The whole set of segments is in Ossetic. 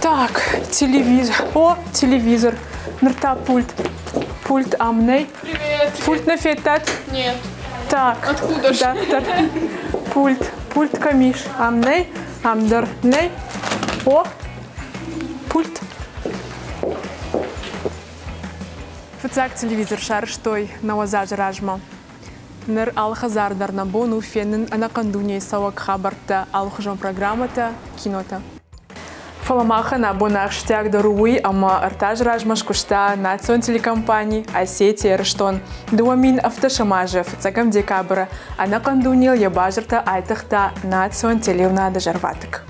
Так, телевизор. О, телевизор. Ныр та пульт. Пульт ам нӕй. Привет. Пульт нӕ федтат? Нет. Так. Откуда ж? Дарддӕр. Пульт. Пульт кӕм ис? Ам нӕй, ам дӕр нӕй. О, пульт. Фыццаг телевизор сарӕзтой 90 азы размӕ. Ныр алы хӕдзар дӕр нӕ бон у фенын ӕнӕхъӕн дунейы цӕуӕг хабӕрттӕ, алыхуызон программӕтӕ, кинотӕ. Фӕлӕ махӕн абон ахсджиагдӕр у уый, ӕмӕ ӕртӕ азы размӕ скуыста национ телекомпани «Осетия Ирыстон». 2017 азы фыццӕгӕм декабры ӕнӕхъӕн дунейыл йӕ базыртӕ айтыгъта национ телеуынады зӕрватыкк.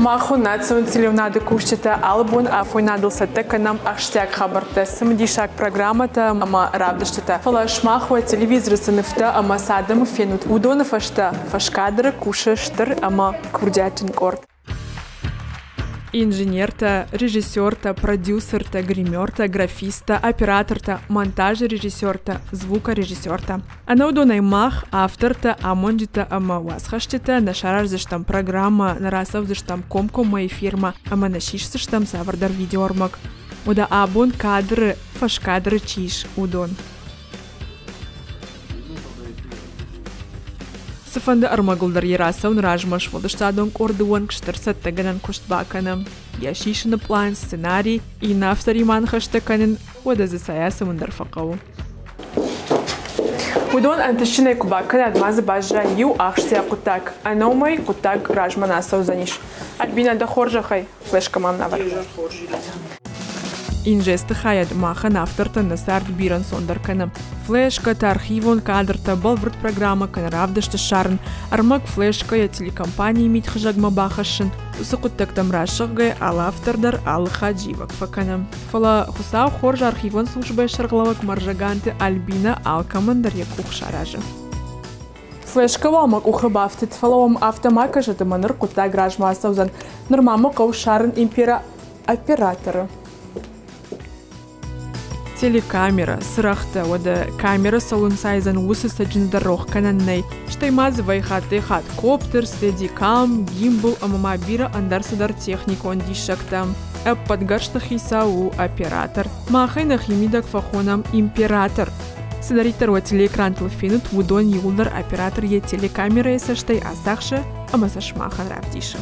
Мах уын национ телеуынады кусджытӕ алы бон афойнадыл цӕттӕ кӕнӕм ахсджиаг хабӕрттӕ, цымыдисаг программӕтӕ ӕмӕ равдыстытӕ. Фӕлӕ сымах уӕ телевизоры цы нывтӕ ӕмӕ цы адӕмы фенут, уыдоны фӕстӕ фӕскадры кусы стыр ӕмӕ курдиатджын къорд. Инженертӕ, режиссертӕ, продюсертӕ, гримертӕ, графисттӕ, оператортӕ, монтажы режиссертӕ, звукорежиссертӕ. Ӕнӕ уыдонӕй мах, автортӕ, амонджытӕ ӕмӕ уацхӕсджытӕ нӕ сараздзыстӕм программӕ, нӕ рацӕудзыстӕм комкоммӕ эфирмӕ ӕмӕ нӕ сисдзыстӕм цавӕрдӕр видеоӕрмӕг. Уӕдӕ абон кадры, фӕскадры чи ис, уыдон. Цыфӕнды ӕрмӕгыл дӕр йӕ рацӕуыны размӕ сфӕлдыстадон къорды уӕнг стыр цӕттӕгӕнӕн куыст бакӕны. Йӕ сисыны пълан, сценарий, иннӕ авторимӕ ныхӕстӕ кӕнын, уӕдӕ дзы цӕй ацӕуын дӕр фӕхъӕуы. Уыдон ӕнтыстджынӕй куы бакӕнат, ма дзы баззайы иу ахсджиаг хъуыддаг. Ӕнӕуымӕй хъуыддаг размӕ нӕ ацӕудзӕнис. Альбинӕ, дӕ хорзӕхӕй, флешкӕ мӕм навӕр. Инжесты хайад махӕн автортӕн нӕ цард бирӕ ӕнцондӕр кӕны. Флешкӕтӕ, архивон кадртӕ, бӕлвырд программӕ кӕнӕ равдысты ссарын, ӕрмӕг флешкӕйӕ телекомпанийы мидхызӕгмӕ бахӕссын, уыцы хъуыддӕгтӕм рӕсыгъгӕй алы автор дӕр алы хатт зивӕг фӕкӕны. Фӕлӕ Хуыцау хорз архивон службӕйы сӕргълӕууӕг Мӕрзаганты Альбинӕ алкӕмӕн дӕр йӕ къух саразы. Флешкӕ уал мӕ къухы бафтыд, фӕлӕ уӕм афтӕ ма кӕсӕд ӕмӕ ныр хъуыддаг размӕ ацӕудзӕн. Нырма мӕ хъӕуы ссарын импера операторы. Телекамерӕ, цырӕгътӕ, уӕдӕ камерӕ цӕуыл ӕнцайдзӕн, уыцы цӕджындз дӕр рох кӕнӕн нӕй. Стӕй ма дзы вӕййы хаттӕй-хатт коптер, стедикам, гимбл ӕмӕ ма бирӕ ӕндӕр цыдӕр техникон диссӕгтӕ. Ӕппӕт гӕрзты хицау у оператор. Мах ӕй нӕхимидӕг фӕхонӕм император. Цыдӕриддӕр уӕ телеэкрантыл фенут, уыдон иууылдӕр оператор йӕ телекамерӕйы цӕстӕй ацахсы ӕмӕ сӕ сымахӕн равдисы.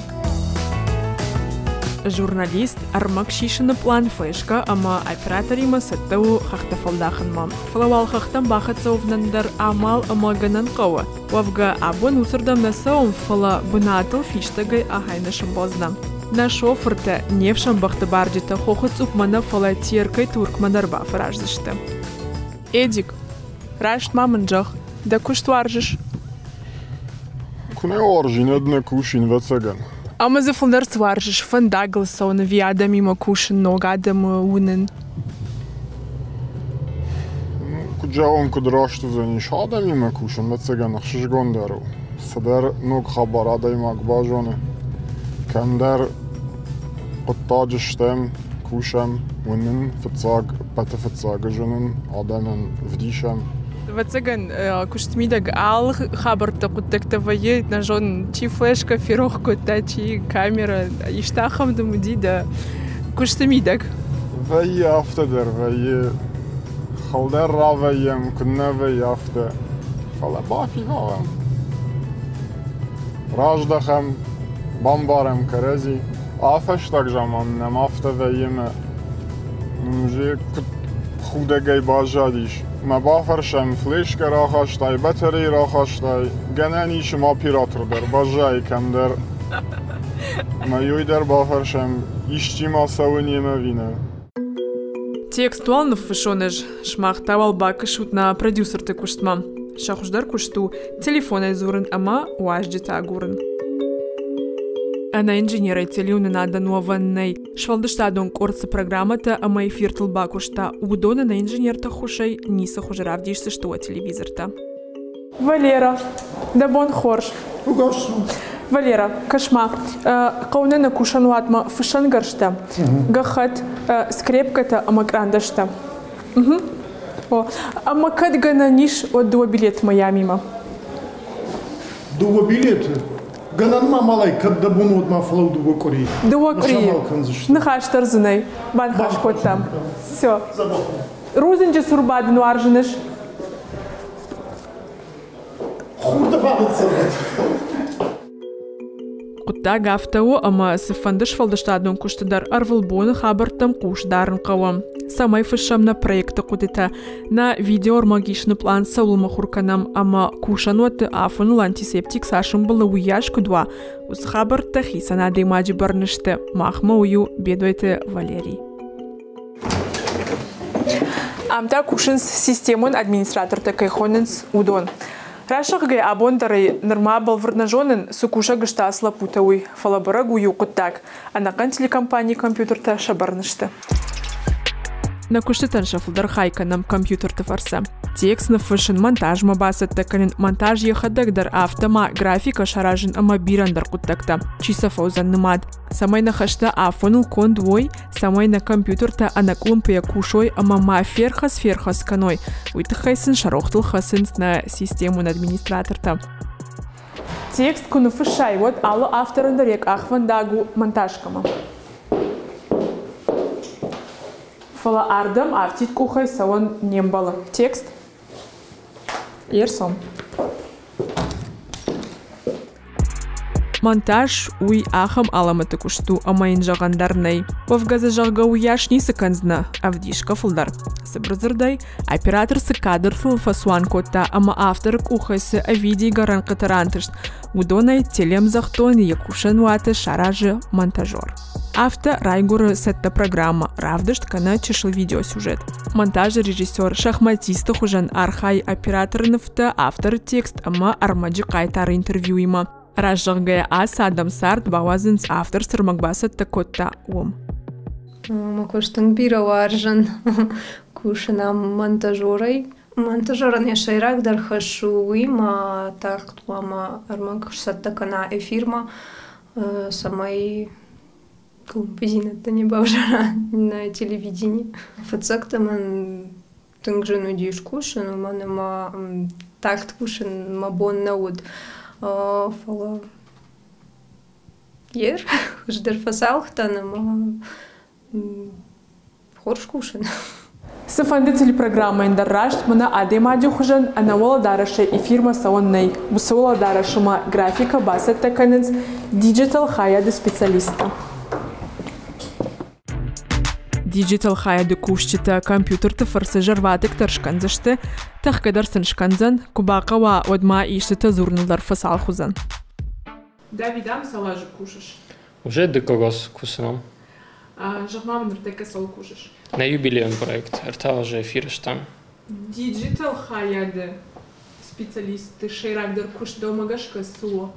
Журналист ӕрмӕг сисыны пълан фӕисгӕ ӕмӕ операторимӕ цӕттӕ у хӕхтӕ фӕлдахынмӕ. Фӕлӕ уал хӕхтӕм бахӕццӕ уӕвынӕн дӕр амал ӕмӕ гӕнӕн хъӕуы. Уӕвгӕ, абон уыцырдӕм нӕ цӕуӕм, фӕлӕ бынатыл фистӕгӕй ахӕй нӕ сӕмбӕлдзынӕ. Нӕ шофыртӕ, не фсӕнбӕхты барджытӕ хохы цъупмӕ нӕ, фӕлӕ Теркӕй Туркмӕ дӕр бафӕраздзысты. Эдик, раст ма мын зӕгъ, дӕ куыст уарзыс? Куы нӕ уарзин, уӕд нӕ кусин, ӕвӕццӕгӕн. Ӕмӕ дзы фылдӕр цы уарзыс? Фӕндагыл цӕуын ӕви адӕмимӕ кусын, ног адӕмы уынын? Куыд зӕгъон, куыд раст уыдзӕнис адӕмимӕ кусын, ӕвӕццӕгӕн, ӕхсызгондӕр у. Цыдӕр ног хабар адӕймаг базоны. Кӕмдӕр хъуыддаджы стӕм, кусӕм, уынын фыццаг, ӕппӕты фыццаг ӕз уынын, адӕмӕн вдисӕм. Ӕвӕццӕгӕн, куыстмидӕг алы хабӕрттӕ, хъуыддӕгтӕ вӕййы, нӕ зонын, чи флешкӕ ферох кодта, чи камерӕ, исты ахӕм дын уыди дӕ куысты мидӕг? Вӕййы афтӕ дӕр, вӕййы. Хылдӕр равӕййӕм, куыннӕ вӕййы афтӕ. Фӕлӕ бафидауӕм. Раздӕхӕм, бамбарӕм кӕрӕдзи. А фӕстаг заман нӕм афтӕ вӕййы ӕмӕ уже куыд худӕгӕй баззадис. Мӕ бафӕрсӕм, флешкӕ рахастай, батарей рахастай, гӕнӕн ис ӕмӕ оператор дӕр баззайы кӕмдӕр. Мӕ уый дӕр бафӕрсӕм, исчи ма цӕуы немӕ ӕви нӕ. Текст уал ныффыссон ӕз, сымах та уал бакӕсут нӕ продюсерты куыстмӕ. Сӕ хуыздӕр куыст у телефонӕй дзурын ӕмӕ уазджытӕ агурын. Ӕнӕ инженерӕй телеуынынадӕн уӕвӕн нӕй. Сфӕлдыстадон къорд цы программӕтӕ ӕмӕ эфиртыл бакуыста, уыдон ӕнӕ инженерты ххуысӕй ницы хуызы равдисдзысты уӕ телевизортӕ. Валера, дӕ бон хорз. Валера, кӕс-ма, хъӕуы нӕ кусӕнуатмӕ фыссӕнгӕрзтӕ, гӕххӕтт, скрепкӕтӕ ӕмӕ кърандӕстӕ. О, ӕмӕ кӕд гӕнӕн ис, уӕд дыууӕ билеты Майамимӕ. Дыууӕ билеты? Гӕнӕн ма малай, кӕд дӕ бон уӕд ма фӕлӕуу дыууӕ къуыри. Дыууӕ къуырийы. Ныхас дӕр дзы нӕй. Баныхас кодтам. Все. Рудзынджы цур бадын уарзыныс? Хур дӕ бабыццӕуӕд. Хъуыддаг афтӕ у, ӕмӕ цыфӕнды сфӕлдыстадон куысты дӕр ӕрвылбоны хабӕрттӕм хъус дарын хъӕуы, цӕмӕй фыссӕм нӕ проекты хъуыдытӕ, нӕ видеоӕрмӕг исыны пълан цӕуыл мыхуыр кӕнӕм ӕмӕ кусӕнуӕтты афоныл антисептик цас ӕмбӕлы, уыйас куыд уа, уыцы хабӕрттӕ хицӕн адӕймаджы бӕрны сты, махмӕ уый у Бедойты Валерий. Ам та кусынц системон администратортӕ кӕй хонынц, уыдон. Рӕсугъдгӕй абон дӕр ӕй нырма бӕлвырд нӕ зонын, цы кусӕг сты ацы лӕппутӕ, уый, фӕлӕ бӕрӕг у иу хъуыддаг: ӕнӕхъӕн телекомпанийы компьютертӕ сӕ бӕрны сты. Нӕ куыстытӕн сӕ фылдӕр хай кӕнӕм компьютерты фӕрцы. Текст ныффыссын, монтажмӕ бацӕттӕ кӕнын, монтаж йӕхӕдӕг дӕр, афтӕ ма графикӕ саразын ӕмӕ бирӕ ӕндӕр хъуыддӕгтӕ. Чи сӕ фӕуыдзӕн нымад, цӕмӕй нӕ хӕстӕ афоныл конд уой, цӕмӕй нӕ компьютертӕ ӕнӕкъуылымпыйӕ кусой ӕмӕ ма ферхӕц-ферхӕц кӕной, уый тыххӕй сын сӕ рохтыл хӕцынц нӕ системон администратортӕ. Текст куы ныффыссай, уӕд алы авторӕн дӕр йӕ къахвӕндаг у монтажкӕмӕ. Фӕлӕ ардӕм афтид къухӕй цӕуӕн не мбӕлы. Текст Ерсон. Монтаж уый ахӕм алӕмӕты куыст у, ӕмӕ йын зӕгъӕн дӕр нӕй. Уӕвгӕ дзы зӕгъгӕ уыйас ницы кӕндзынӕ, ӕвдисгӕ фылдӕр. Цыбыр дзырдӕй, оператор цы кадртыл фӕцуан кодта ӕмӕ авторы къухӕй цы ӕвидийгӕ рӕнхъыты рантыст, уыдонӕй телеӕмдзӕхдон йӕ кусӕн уаты саразы монтажер. Афтӕ райгуыры цӕттӕ программӕ, равдыст кӕнӕ чысыл видеосюжет. Монтажы режиссер шахматисты хуызӕн архайы операторы нывтӕ, авторы текст ӕмӕ ӕрмӕджы хъайтары интервьюимӕ. Раззӕгъгӕйӕ ацы адӕм цард бауадзынц, автор цы рмӕг бацӕттӕ кодта, уым. Мӕ куыст тынг бирӕ уарзын. Кусын ам монтажерӕй. Монтажерӕн йӕ сӕйрагдӕр хӕс у уый, ма тагъд хъуамӕ ӕрмӕг сцӕттӕ кӕна эфирмӕ, цӕмӕй къуылымпыдзинӕдтӕ не бавзара нӕ телевиденийы. Фыццӕгтӕ мӕн тынг зын уыдис кусын, уымӕн ӕмӕ тагъд кусын мӕ бон нӕ уыд. Фӕлӕ ер хуыздӕр фӕцалх дӕн ӕмӕ хорз кусын. Цыфӕнды телепрограммӕйӕн дӕр раст мӕнӕ адӕймаджы хуызӕн ӕнӕуӕлӕдарӕсӕй эфирмӕ цӕуӕн нӕй. Уыцы уӕлӕдарӕсы ма графикӕ бацӕттӕ кӕнынц диджитал хайады специалисттӕ. Диджитал хайады кусджытӕ компьютерты фӕрцы зӕрватыкк дӕр скӕндзысты, тӕхгӕ дӕр сын скӕндзӕн, куы бахъӕуа, уӕд ма истытӕ дзурыныл дӕр фӕцалх уыдзӕн. Давид, ам цал азы кусыс? Уже дыккаг аз кусынам. Зӕгъ-ма мын, ныртӕккӕ цӕуыл кусыс? Нӕ юбилейон проект ӕртӕ азы эфиры стӕм. Диджитал хайады специалистты сӕйрагдӕр куыст дӕумӕ гӕсгӕ цы у?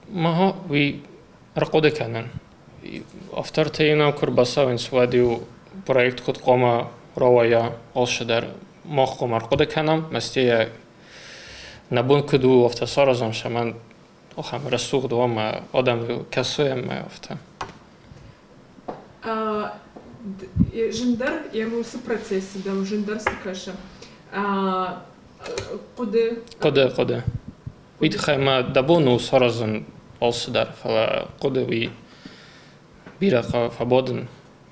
Мага уый ӕрхъуыды кӕнын. Автортӕ йын куы ӕрбацӕуынц, уӕд-иу проект куыд хъуамӕ рауайа, алцыдӕр мах хъуамӕ ӕрхъуыды кӕнӕм, мӕстейӕ нӕ бон куыд у, афтӕ саразӕм, цӕмӕн ахӕм рӕсугъд у ӕмӕ адӕм кӕсой ӕмӕ афтӕ. Зындӕр йӕ уыцы процессы дӕм зындӕр цы кӕсы? Хъуыды? Хъуыды, хъуыды. Уый тыххӕй ма дӕ бон у саразын алцыдӕр, фӕлӕ хъуыды уый бирӕ хъӕуы фӕбадын,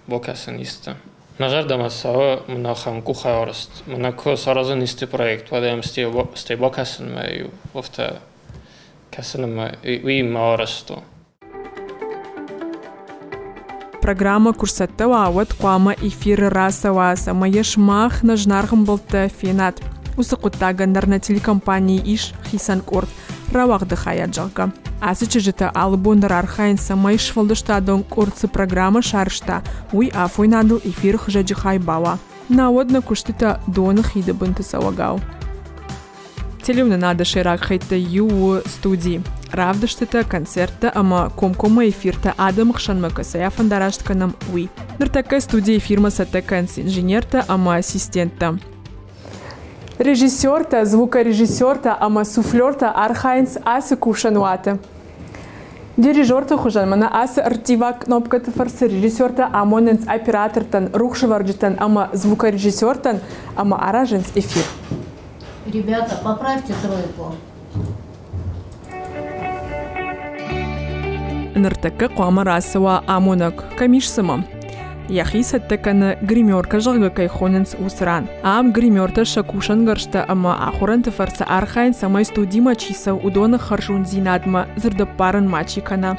бакӕсын исты. Мӕ зӕрдӕмӕ цӕуы мын ахӕм къухӕй-арӕзт. Мӕнӕ куы саразын исты проект, уӕд ӕм стӕй бакӕсынмӕ афтӕ кӕсын ӕмӕ уый мӕ арӕзт у. Программӕ куы рцӕттӕ уа, уӕд хъуамӕ эфиры рацӕуа, цӕмӕй йӕ сымах нӕ зынаргъ ӕмбӕлттӕ фенат. Уыцы хъуыддагӕн дӕр нӕ телекомпанийы ис хицӕн къорд, рауагъды хайад, зӕгъгӕ. Ацы чызджытӕ алы бон дӕр архайынц, цӕмӕй сфӕлдыстадон къорд цы программӕ сарӕзта, уый афойнадыл эфиры хызӕджы хай бауа. Науӕд нӕ куыстытӕ доны хиды бынты цӕуӕгау. Телеуынынады сӕйраг хӕйттӕй иу у студи. равдыстытӕ, концерттӕ ӕмӕ комкоммӕ эфиртӕ адӕмы хсӕнмӕ кӕцӕй афӕндараст кӕнӕм, уый. Ныртӕккӕ студийы эфирмӕ цӕттӕ кӕнынц инженертӕ ӕмӕ ассистенттӕ. Режиссертӕ, звукорежиссертӕ ӕмӕ суфлертӕ архайынц ацы кусӕнуаты. Дирижерты хуызӕн мӕнӕ ацы ӕрттиваг кнопкӕты фӕрцы режиссертӕ амонынц оператортӕн, рухсӕвӕрджытӕн ӕмӕ звукорежиссертӕн ӕмӕ аразынц эфир. Ребята, поправьте тройку. Ныртӕккӕ хъуамӕ рацӕуа амонӕг, кӕм ис цымӕ? Йӕхи цӕттӕ кӕны гримеркӕ, зӕгъгӕ, кӕй хонынц, уыцы ран. Ам гримертӕ сӕ кусӕнгӕрзтӕ ӕмӕ ахорӕнты фӕрцы архайынц, цӕмӕй студимӕ чи цӕуы, уыдоны хӕрзуындзинадмӕ дзырдӕппарӕн мачи кӕна.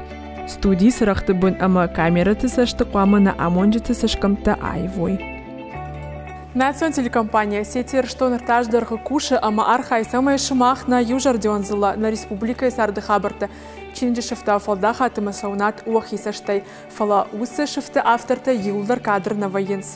Студийы цырӕгъты бын ӕмӕ камерӕты цӕсты хъуамӕ нӕ амонджыты цӕсгӕмттӕ аивой. Национ телекомпани Осетия Ирыстон ӕртӕ дӕргъы кусы ӕмӕ архайы, цӕмӕй сымах нӕ иузӕрдион дзыллӕ нӕ республикӕйы царды хабӕрттӕ чиныджы сыфтӕ фӕлдахат ӕмӕ сӕ уынат уӕхи цӕстӕй. Фӕлӕ уыцы сыфты автортӕ иууылдӕр кадр нӕ вӕййынц.